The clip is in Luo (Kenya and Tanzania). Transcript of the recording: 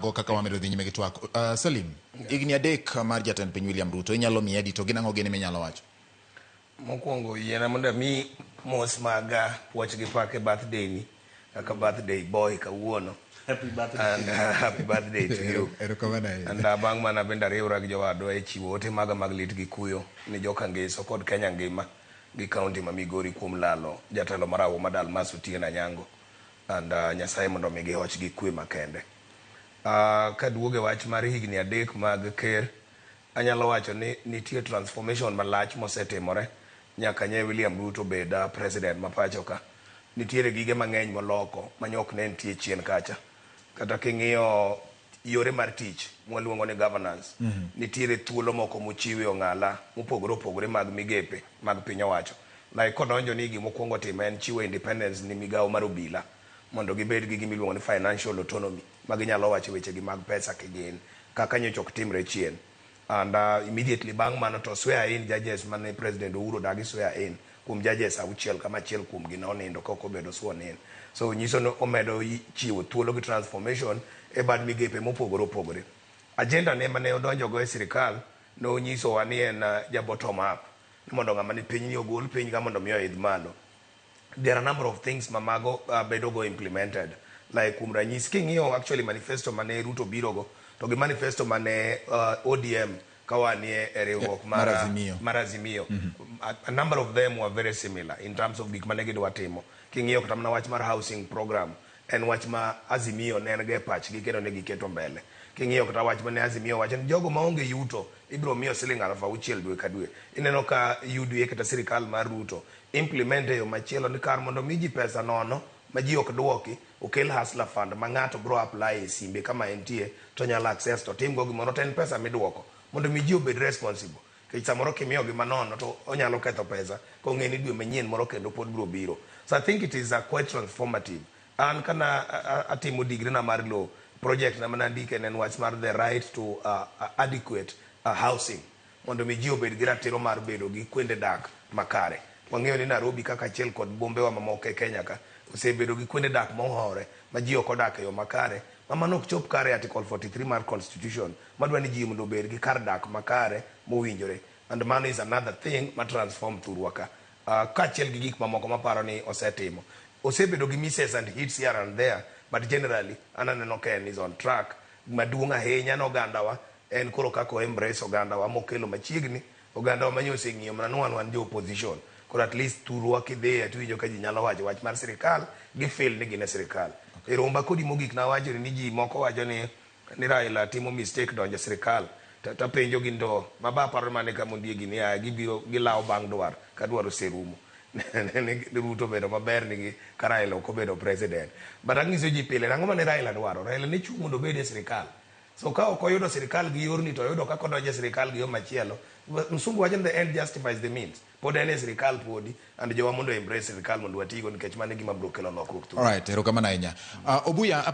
Go kaka wamedo dhi nyime gi twak. Salim, higni 3 mar jatend piny William Ruto inyalo miye adi to gin ang'o gini minyalo wacho? Mokwongo yiena mondo ami mos maga puoch gi pak e birthday ni kaka birthday boy kawuono. Happy birthday. And happy birthday to you. Erokamano ahinya. And bang' mana bende ariwra gi jowadwa e chiwo ote maga mag lit gi kuyo ni joka Ngeso kod Kenya ngima gi kaunti ma Migori kuom lalo jatelo marahuma Dalmas Otieno Anyango. And Nyasaye mondo omigi hoch gi kwe makende. Kaduogo e wach mar higni 3 mag ker, anyalo wacho ni nitie transformation malach mosetimore nyaka nye William Ruto bed president ma pacho ka. Nitiere gige mang'eny moloko manyok ne nitie chien kacha. Kata king'iyo yore mar tich mwaluongo ni governance, nitiere thuolo moko mochiwe ong'ala mopogore opogore mag migepe mag piny owacho. Like kodonjo ni gimokwongo timo en chiwo independence ni migawo mar obila mondo gibed gi gima iluongo ni financial autonomy ma ginyalo wacho weche gi mag pesa kigin kaka nyocha ok timre chien. And immediately bang' mano to swear in judges mane President Uhuru odagi swear in kuom judges 6 kama achiel kuom gi nonindo ka ok obedo sworn in. So nyiso ni omedo chiwo thuolo gi transformation e bad migepe mopogore opogore. Agenda ne mane odonjo go e sirikal nonyisowa ni en ja bottom up ni mondo ng'ama ni piny ni ogol piny ka mondo mi oidh malo. There are a number of things ma mago bedo go implemented. Like kuom ranyisi king'iyo actually manifesto mane Ruto biro go to gi manifesto mane ODM ka wanie e riwruok mar Azimio. Mar Azimio. A number of them were very similar in terms of gik mane gidwa timo. King'iyo kata mana wach mar housing program en wach ma Azimio ne en go e pachgi kendo ne giketo mbele. King'iyo kata wach mane Azimio wacho ni jogo maonge yuto ibiro miyo siling 6,000 dwe ka dwe. Ineno ka UDA kata sirikal mar Ruto implement e yo machielo ni kar mondo mi ji pesa nono ma ji ok duoki, okel hustler fund ma ng'ato bro apply e simbe kama entie to onyalo access to otim go gimoro to en pesa miduoko mondo mi ji obed responsible. Nikech samoro kimiyogi manono to onyalo ketho pesa kong'e ni dwe manyien moro kendo pod bro biro. So I think it is a quite transformative. An kana atimo degree na mar law, project na mana ndike ne en wach mar the right to adequate housing mondo mi ji obed gi ratiro mar bedo gi kuonde dak makare. Wang'eyo ni Nairobi kaka achiel kod bombewa mamoko e Kenya ka osebedo gi kuonde dak mohore ma ji ok odak e yo makare ma mano ok chop kare Article 43 mar Constitution madwa ni ji mondo obed gi kar dak makare mowinjore. And mano is another thing ma transform thurwa ka. Kaachiel gi gik mamoko maparo ni osetimo. Osebedo gi misses and hits here and there, but generally an aneno ka en is on track. Maduong' ahinya ne ogandawa en koro kaka o embrace ogandawa mokelo machiegni ogandawa manyo oseng'iyo mana ni wan jo opposition. Koro at least thurwa kidhiye tiwinjo ka ji nyalo wacho wach mar sirikal, gi feel ni gin e sirikal. E romba kodi mogik nawacho ni ji moko wacho ni Raila timo mistake donjo e sirikal. Tapenjo gi ndo baba aparo mane ka mondiegi ni gibiro gilawo bang' dwar ka dwar oserumo. Ni Ruto obedo maber nigi ka Raila ok obedo president. But ang'iso ji pile nang'o mane Raila dwaro? Raila ne chung' mondo obed e sirikal. So ka ok oyudo sirikal gi yorni to oyudo kaka odonjo e sirikal gi yo machielo. Msungu wacho ni the end justifies the means. Pod en e sirikal podi and jowa mondo embrace sirikal mondo watigo nikech mano e gima biro kelo lokruok. All right, erokamano ahinya. Obuya.